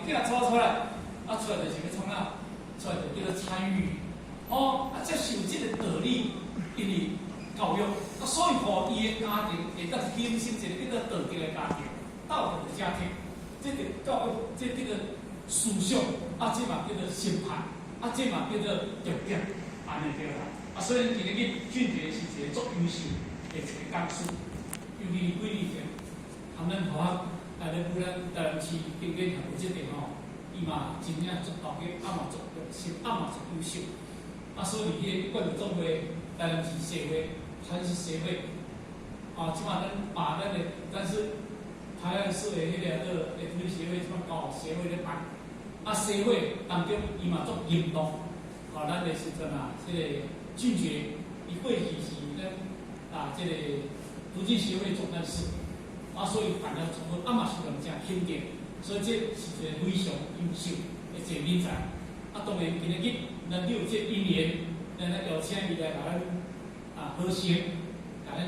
囝娶出來，啊出來就是欲創啥？出來就叫做參與，哦，啊接受這个道理，因為教育，啊所以吼，伊的家庭會當形成一個叫做道德的家庭，道德的家庭，這個教育，這叫做思想，啊這嘛叫做心態，啊這嘛叫做重點，按呢對啦。啊所以今日俊傑是一個足優秀的一個講師，尤其幾年前，含咱學校來咧咱台南市經典協會這邊吼，伊嘛真正足投入，啊嘛足用心，啊嘛足優秀。啊，所以彼個一貫總會台南市社會，還是社會，啊，這馬咱把咱的，但是台南市的彼个個的獨立協會，這馬交協會咧辦，啊，協會當中伊嘛足認同，啊，咱的時陣啊，這個俊傑，伊過去是咱啊，這個獨立協會總幹事，啊，所以辦了足好，啊嘛受人誠肯定，所以這是一個非常優秀的一個人才。啊，當然今仔日咱有這一年，咱來邀請伊來共咱啊好聲，共咱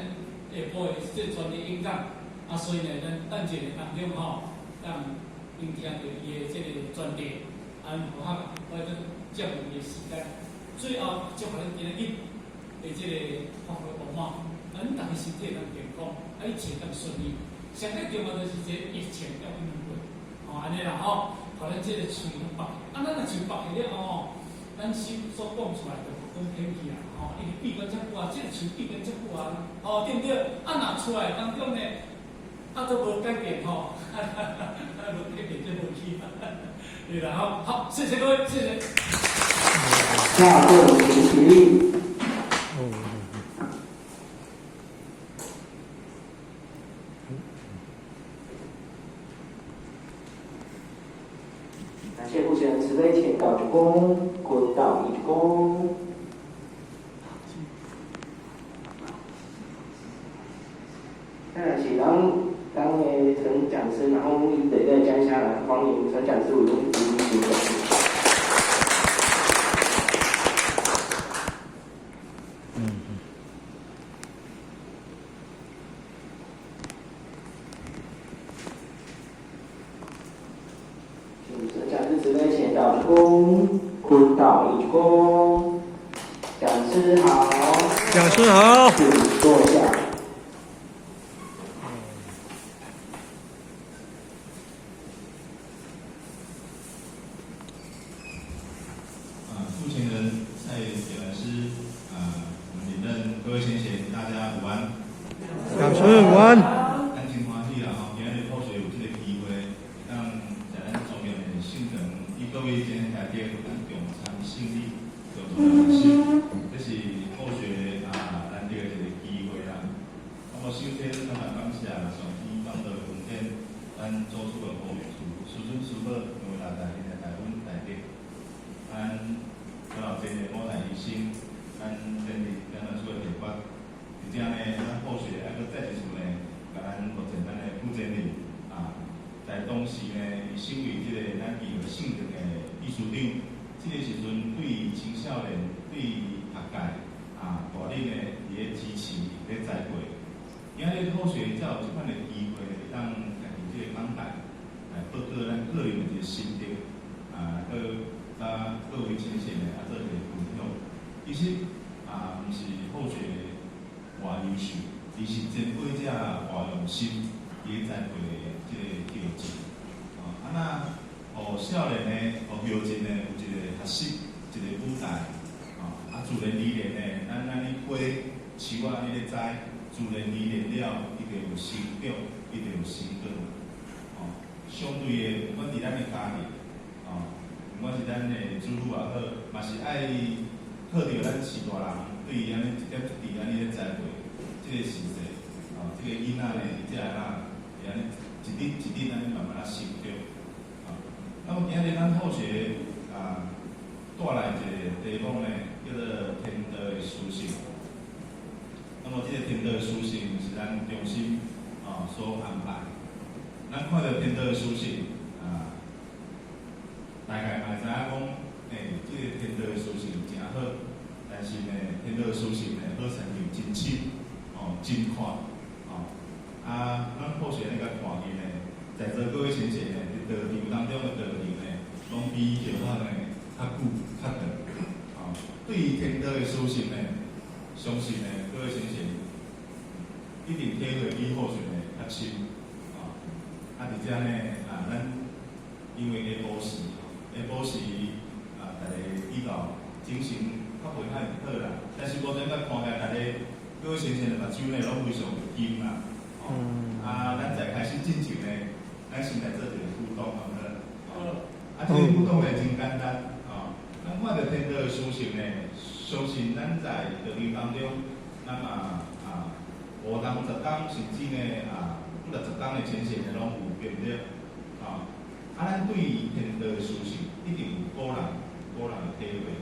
下晡的這專題演講。啊，所以呢，咱等一下當中吼，當聆聽著伊的這個專題，啊，好好我來佔用伊的時間。最後，祝予咱今仔日的這個發揮圓滿，咱逐家身體會當健康，啊，一切當順利。上較重要就是這個疫情要穩過，吼，按呢啦吼，予咱這個喙攏縛起。啊，咱若喙縛起了後，咱心所講出來就無講天氣啊，吼，因為閉關遮久啊，這個喙閉關遮久啊，吼，對毋對？啊，若出來當中呢，啊，都無改變吼，哈哈哈，無改變這無去，對啦，好，好，謝謝各位，謝謝。下座請起立。感謝護神慈悲，前道鞠躬，滾道一鞠躬。再來是咱咱的陳講師，然後伊得再講下來，歡迎陳講師為阮主講。請陳講師慈悲前道鞠躬，滾道一鞠躬。講師好。講師好。請坐下。啊，付錢人蔡簡老師，啊，我們領任各位先賢，大家午安。講師午安。咱真歡喜啦吼，今日後續有這個機會，當在咱莊嚴的聖堂與各位這兄弟，咱共參聖禮，共做學習，這是後學啊難得的一個機會啦。那麼首先，咱來感謝上天降落恩典，咱祖師的護持，師尊師母因為大大現在帶阮大德，咱最後真個五大醫生，咱建立咱老師的提拔，而且呢，咱後續還閣再一次呢，共咱目前咱的副經理啊，在當時呢，伊身為這個咱義和聖堂的秘書長，這個時陣對青少年、對學界啊大力呢，佇咧支持、佇咧栽培。今日後學才有這款的機會，會當徛佇這個講台來報告咱個人的一個心得，啊，閣佮各位前線的啊做一個分享。其實啊，毋是後學偌優秀，而是前輩者偌用心佇咧栽培這個後進。哦，啊若予少年的、予後進的有一個學習一個舞台，哦，啊自然而然的，咱按呢花樹仔按呢咧栽，自然而然了，伊就有成長，伊就有生長。哦，相對的，不管佇咱的家庭，哦，不管是咱的子女也好，嘛是愛靠著咱序大人對伊按呢一點一滴按呢咧栽培，這個時勢，哦，這個囡仔呢，伊才會哪會按呢一日一日按呢慢慢仔成長。啊，那麼今日咱後學啊帶來一個題目呢，叫做天道的殊勝。那麼這個天道的殊勝是咱中心啊所安排。咱看著天道的殊勝啊，大概嘛會知影講，這個天道的殊勝誠好，但是呢，天道的殊勝呢，好親像真深，哦，真闊，哦，啊，咱後學那個看見呢，在座各位先賢呢，佇道場當中的道場，道的殊勝呢，相信呢，各位先生一定體會比後學呢較深，啊，啊，佇遮呢，啊，咱因為下晡時，下晡時啊，大家比較精神較袂遐爾好啦，但是無點解看起來大家各位先生的目睭呢，攏非常金啦，哦，啊，咱在開始進前呢，咱先來做一個互動，好無？啊，這個互動呢真簡單，哦，咱看著天道的殊勝呢，相信咱在道場當中，咱嘛啊5冬10冬，甚至呢啊五六十冬的前賢呢，攏有對毋對？啊，啊，咱對於天道的殊勝，一定有個人個人的體會，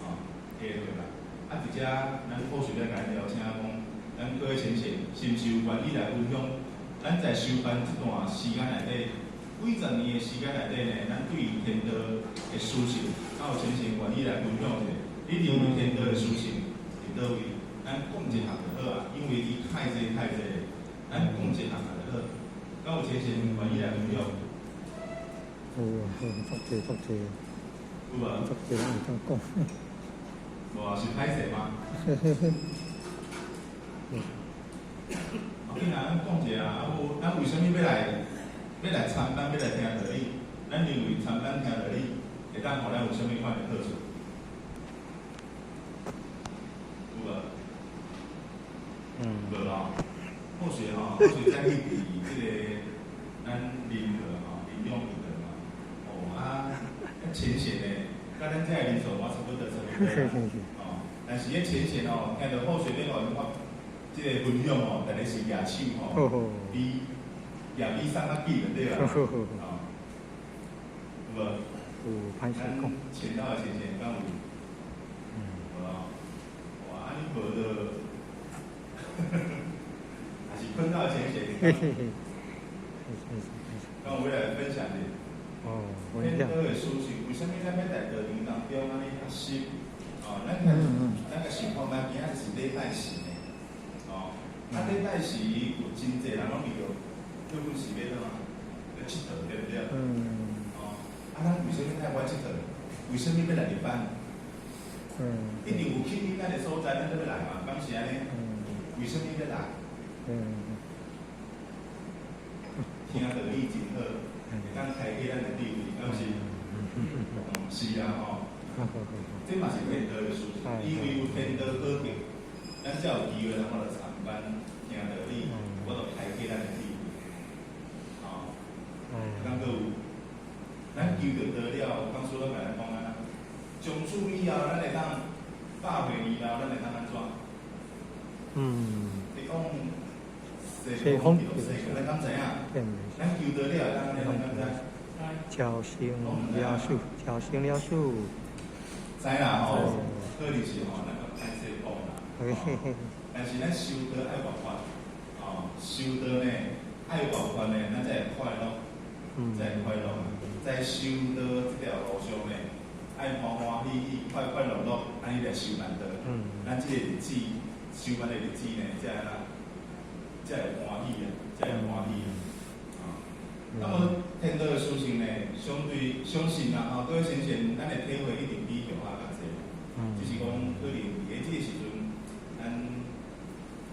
啊，體會啦。啊，佇遮咱後續再共咱邀請講，咱各位前賢是毋是有願意來分享？咱在修班這段時間內底，幾十年的時間內底呢，咱對於天道的殊勝，敢有前賢願意來分享一下？你認為天道的殊勝佇佗位？咱講一項就好啊，因為伊太濟太濟，咱講一項就好。敢有前賢願意來分享？有啊，足濟足濟。有無？足濟人會當講。無啊，是歹勢嗎？啊，緊啊，咱講一下啊，有咱為啥物欲來欲來參班，欲來聽道理？咱認為參班聽道理，會當予咱有啥物款的好處？有無？無吼。或許吼，或許早起佇這個咱林和吼，林勇伊嘛。哦啊，淺顯的，佮咱這个人數嘛差不多，差不多。哦，但是彼淺顯哦，聽著好學咧互𪜶發這個分享吼，逐个是舉手吼，比舉比送較緊就對啦。哦，有無？有歹勢講。前頭的淺顯敢有？無哦。哇，按呢無就，還是困到淺顯。敢有欲來分享的？哦，天道的殊勝，為啥物咱欲在道場當中按呢較深？哦，咱個咱個想看覓，今仔日是禮拜四呢。哦，啊禮拜四有真濟人攏佇著，休困時欲創啊？欲𨑨迌對毋對？哦，啊，咱為啥物愛愛𨑨迌？為啥物欲來入班？一定有吸引咱的所在，咱才欲來嘛，敢是按呢？為啥物欲來？聽道理真好，會當開啟咱的智慧，敢是？是啊吼，這嘛是天道的殊勝，因為有天道保證，咱才有機會通來參班聽道理，有法度開啟咱的智慧。吼，敢閣有，咱求著道了，講師攏共咱講按怎？從此以後，咱會當100歲以後，咱會當按怎？你講西方極樂世界，咱敢知影？咱求道了，咱按呢攏敢知？超生了事，超生了事。知啦吼，可能是吼，咱較歹勢講啦。但是咱修道愛偌快，哦，修道呢愛偌快呢，咱才會快樂，才會快樂。在修道這條路上呢，愛歡歡喜喜、快快樂樂，按呢來修辦道。咱這個日子修辦的日子呢，才會才會歡喜啊，才會歡喜啊。那麼天道的殊勝呢，相對相信啦，吼，各位先生，咱的體會一定比鄉下較濟。只是講可能佇咧這個時陣，咱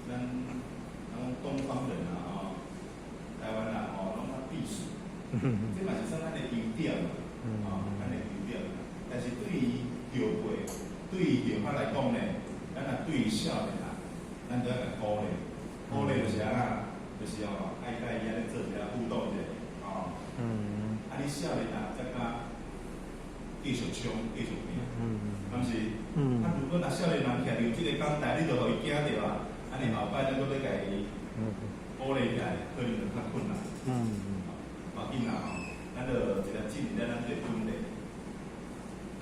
咱咱東方人啊，吼，台灣人吼，攏較避暑，這嘛是算咱的優點嘛，吼，咱的優點。但是對於後輩，對於鄉下來講呢，咱若對於少年啊，咱都愛共鼓勵，鼓勵就是按怎，就是吼，愛佮伊按呢做一下互動者，吼。啊，你少年啊，才敢繼續衝，繼續拼，敢是？啊，如果若少年人徛佇這個講台，你就予伊驚著啊，按呢後擺咱閣欲共伊鼓勵起來，可能就較困難。無要緊啦吼，咱就一個進入咱這個本題。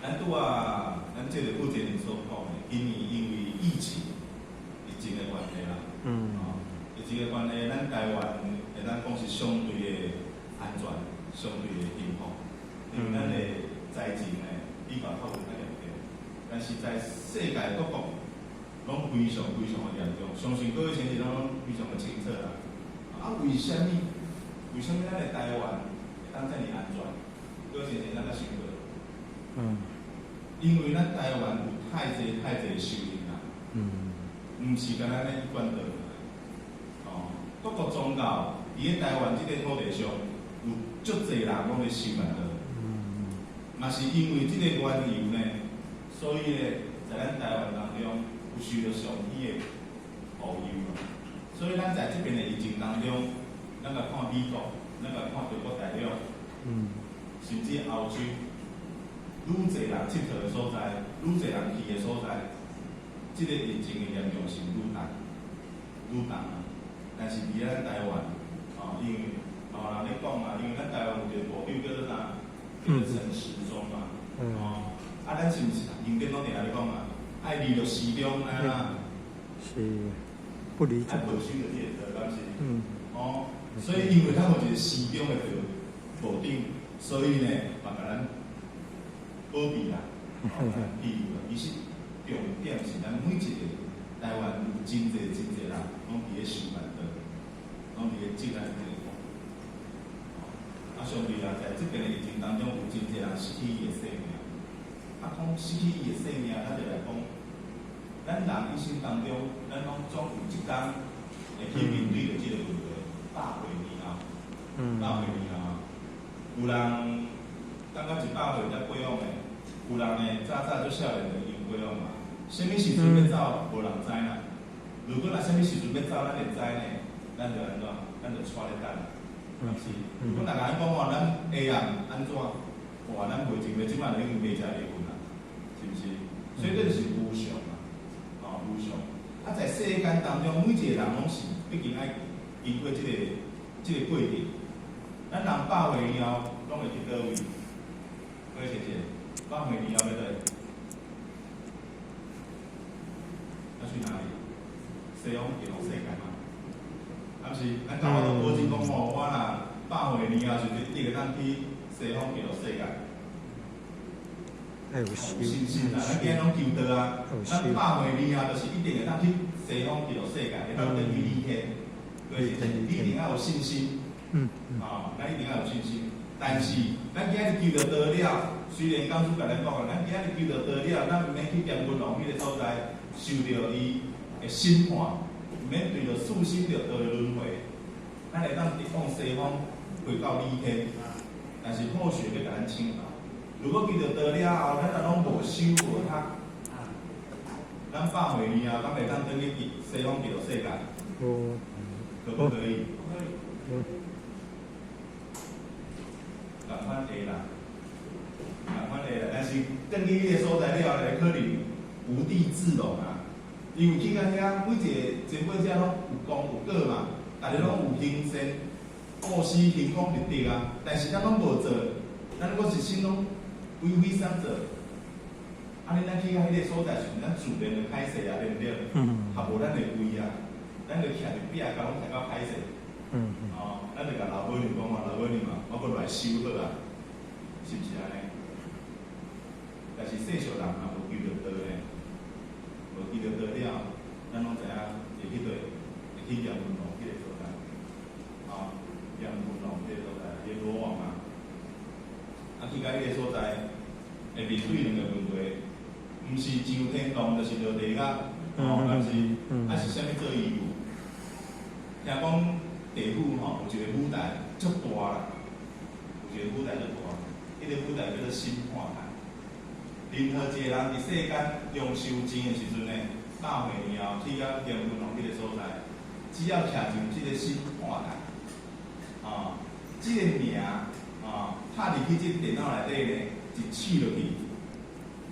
咱拄啊，咱這個負責人所講的，今年因為疫情，疫情的關係啦，吼，疫情的關係，咱台灣會當講是相對的安全，相對的幸福，因為咱的災情呢比較較無遐嚴重，但是在世界各國攏非常非常的嚴重，相信各位先生攏非常的清楚啦。啊，為啥物？為啥物咱的台灣會當遮爾安全？各位先生，咱較想過？因為咱台灣有太太濟太濟修行啦。毋是干焦呢一貫道。哦，各國宗教佇咧台灣這個土地上，有足濟人攏咧修辦道。嘛是因為這個緣由呢，所以呢，在咱台灣當中有受著上天的保佑啊。所以咱在這邊的疫情當中，咱來看美國，咱來看中國大陸，甚至歐洲，愈濟人𨑨迌的所在，愈濟人去的所在，這個疫情的嚴重性愈大，愈重啊。但是佇咱台灣，哦，因為哦人咧講啊，因為咱台灣有一個部長叫做啥？叫做陳時中嘛，哦，啊，咱是毋是認真攏定咧講啊？愛離著時中按怎？是不離愛保守著這個道，敢是？哦，所以因為咱有一個時中的部長，所以呢，嘛共咱保庇啦，哦，共咱庇佑啦。其實重點是咱每一個台灣有真濟真濟人攏佇咧修辦道，攏佇咧積咱這個福。啊，相對啊，在這邊的疫情當中，有真濟人失去伊的性命。啊，講失去伊的性命，咱就來講，咱人一生當中，咱攏總有一天會去面對著這個問題。100歲年後，100歲年後，有人感覺100歲才過往的，有人呢早早就少年就已經過往嘛。啥物時陣欲走，無人知啦。如果若啥物時陣欲走，咱會知呢？咱就按怎？咱就跙咧等。是。如果若共咱講話，咱會啊按怎？哇，咱袂前袂這擺就已經袂食離婚啦，是毋是？所以這就是無常啊，哦，無常。啊，在世間當中，每一個人攏是畢竟愛經過這個過程。咱人100歲以後，攏會去佗位？各位姐姐，100歲以後欲佗？要去哪裡？西方極樂世界嘛？啊，毋是？咱頭拄保證講吼，我若百歲年後，就一定會當去西方極樂世界。有信心啊！咱今仔攏求道啊！咱百歲年後，就是一定會當去西方極樂世界，會當轉去理天。對，你一定要有信心。啊，咱一定要有信心。但是，咱今仔日求著道了，雖然講師共咱講啊，咱今仔日求著道了，咱毋免去閻羅王彼個所在受著伊的審判，毋免對著四生六道的輪迴，咱會當直往西方回到理天。但是後學欲共咱請教，如果求著道了後，咱若攏無修無學，咱百歲年後，敢會當轉去西方極樂世界？可不可以？可以。仝款會啦，仝款會啦，但是轉去彼個所在了後咧，可能無地自容啊。因為去到遐，每一個前輩者攏有功有過嘛，逐家攏有行善、布施、行功立德啊。但是咱攏無做，咱閣一身攏鬼鬼祟祟。按呢，咱去到彼個所在時陣，咱自然就歹勢啊，對毋對？較無咱的位啊，咱就徛佇壁，共攏徛到歹勢。哦，咱就共老母娘講話，老母娘啊，我閣來修好啊，是毋是按呢？但是世俗人若無求著道呢，無求著道了，咱攏知影會去佗？會去閻羅王彼個所在，啊，閻羅王彼個所在，閻羅王啊，啊去到彼個所在，會面對兩個問題，毋是上天堂，就是落地獄，哦，敢是？啊是啥物做依據？聽講地府吼有一個舞台足大啦，有一個舞台足大，彼個舞台叫做審判台。任何一個人佇世間用收錢的時陣呢，100歲以後去到閻羅王彼個所在，只要徛上這個審判台，啊，這個名啊，拍入去這個電腦內底呢，一試落去，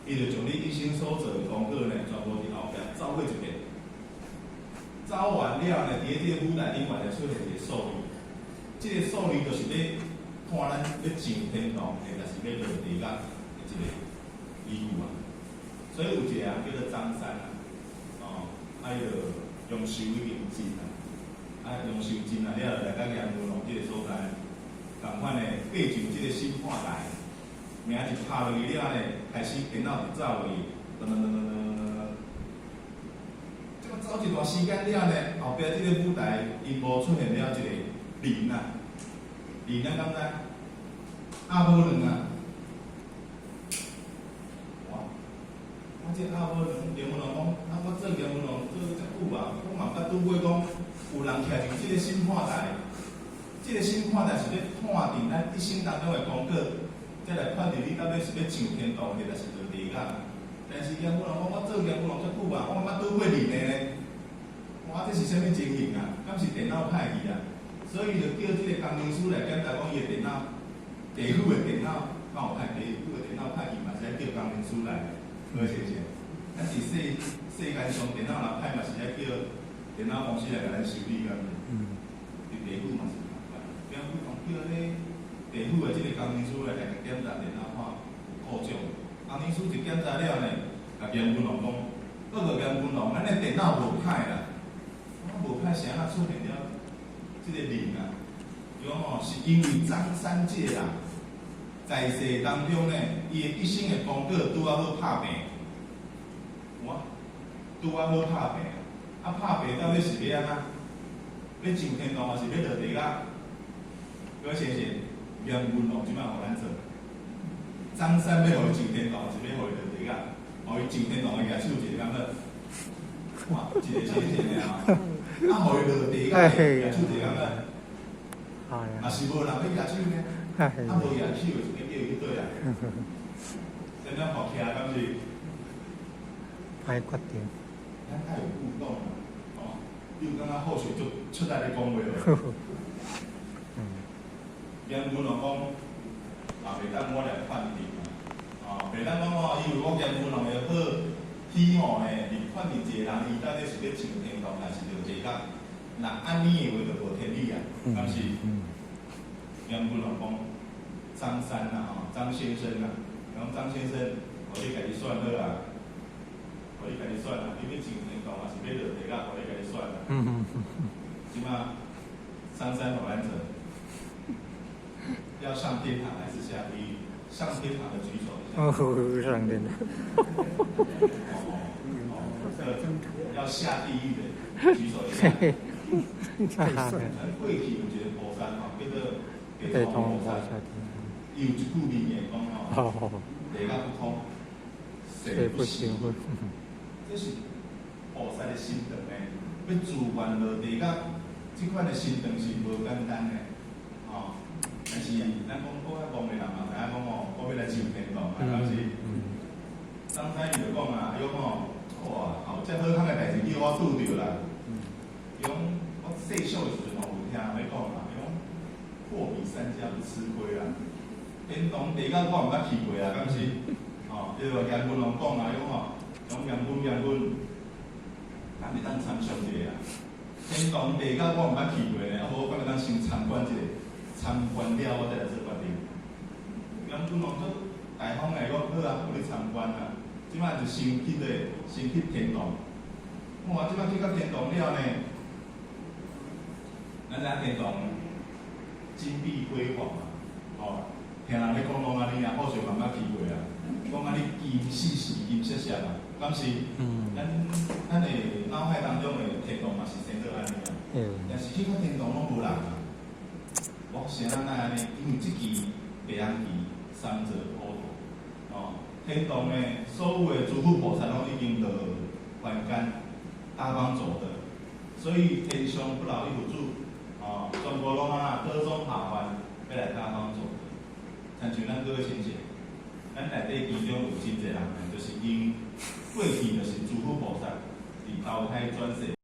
伊就將你一生所做的功課呢，全部佇後壁走過一遍。走完了呢，佇咧這個舞台頂懸就出現一個數字，這個數字就是咧看咱欲上天堂，或者是欲落地獄的一個依據啊。所以有一個人叫做張三啊，哦，啊伊就陽壽已經盡啊，啊陽壽盡啊了，來到閻羅王這個所在，仝款呢爬上這個審判台，名一拍落去了呢，開始電腦就走落去，噔噔噔噔噔噔噔。這個走一段時間了呢，後壁這個舞台螢幕出現了一個人啊，人啊敢知？鴨母卵啊！哇！我這鴨母果，才來判斷你到底是欲上天堂，抑是落地獄。但是閻文王講，我做閻文王遮久啊，我毋捌拄過人的呢。哇，這是啥物情形啊？敢是電腦歹去啊？所以就叫這个工程師來檢查講伊的電腦，地府的電腦敢有歹？地府的電腦歹去嘛是愛叫工程師來，好謝謝。咱是世世間上電腦若歹嘛是愛叫電腦公司來共咱修理，敢毋是？佇地府嘛是仝款，比方講叫彼地府的這个工程師來來檢查電腦看有故障。工程師一檢查了呢，共閻文王講，報告閻文王，咱的電腦無歹啦，我無歹，是按怎出現了這个人啊？伊講吼，是因為張三這个人在世當中呢，伊的一生的功過拄仔好拍平，哇，拄仔好拍平，啊拍平到底是欲按怎？欲上天堂，抑是欲落地獄？各位先生，閻文王這擺予咱做，張三欲予伊上天堂，抑是欲予伊落地獄？予伊上天堂，伊舉手一下，敢好？哇，一个先生爾，啊，予伊落地獄，舉手一下，敢好？若是無人欲舉手呢？啊，無舉手的就欲叫伊去佗啊？啥物服起來，敢是？歹決定。咱愛有互動啊，哦，你有感覺好勢足出來咧講話無？閻文王講，啊，袂當我來判定啊，啊，袂當講吼，因為我閻文王的好希望呢，是判定一個人伊到底是欲上天堂，抑是落地獄。若按呢的話，就無天理啊，敢是？閻文王講，張三啊，吼，張先生啊，講張先生，予你家己選好啊，予你家己選啊，你欲上天堂，抑是欲落地獄，予你家己選啊。這擺張三予咱做，要上天堂還是下地獄？上天堂的舉手一下。哦，上天堂。哦，要下地獄的舉手一下。咱過去有一個菩薩吼，叫做地藏菩薩，伊有一句名言講吼，地獄不空，誓不成佛。這是菩薩的心腸呢，欲自願落地獄，這款的心腸是無簡單的，吼。但是咱講閣較戇的人嘛，知影講吼，我欲來上天堂啊，敢是？張三伊就講啊，伊講吼，哇，後這好康的代誌叫我拄著啦。伊講我細小的時陣吼，有聽人咧講啦，伊講貨比三家不吃虧啦。天堂地獄我毋捌去過啊，敢是？吼，伊就閻文王講啊，伊講吼，講閻君閻君，敢會當參詳一下啊？天堂地獄我毋捌去過呢，啊無我敢會當先參觀一下，參觀了我再來做決定。閻君王足大方的講好啊，予你參觀啊。這擺就先去咧，先去天堂。哇，這擺去到天堂了呢，咱知影天堂金碧輝煌啊，吼，聽人咧講攏按呢啊，好勢嘛毋捌去過啊，講按呢金絲絲、金閃閃啊，敢是？咱的腦海當中的天堂嘛是生做按呢啊，但是去到天堂攏無人啊。我啥人會按呢？因為這支白紅旗三座普陀，哦，天堂的所有的諸佛菩薩攏已經到凡間大方走的，所以天上不老一佛住，哦，全部攏按怎各種下凡欲來大方走的。親像咱各位親戚，咱內底其中有真濟人，就是𪜶過去就是諸佛菩薩佇投胎轉世。